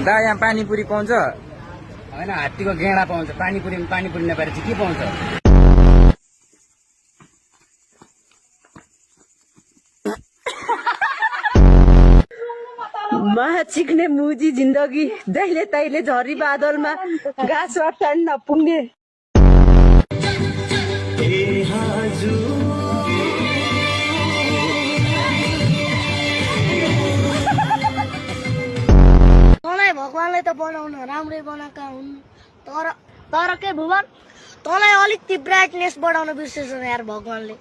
दा यहाँ पानीपुरी पाउँछ? होइन हात्तीको गेडा पाउँछ। पानीपुरी नेपाली चाहिँ के पाउँछ? मा चिक्ने मुजी जिन्दगी जहिले तहिले झरी बादलमा घाँस अटान नपुग्ने। तँलाई भगवानले त बनाउन राम्रै बनाएका हुन्, तर के भुवन, तँलाई अलिकति ब्राइटनेस बढाउन बिर्सेछ यार भगवानले।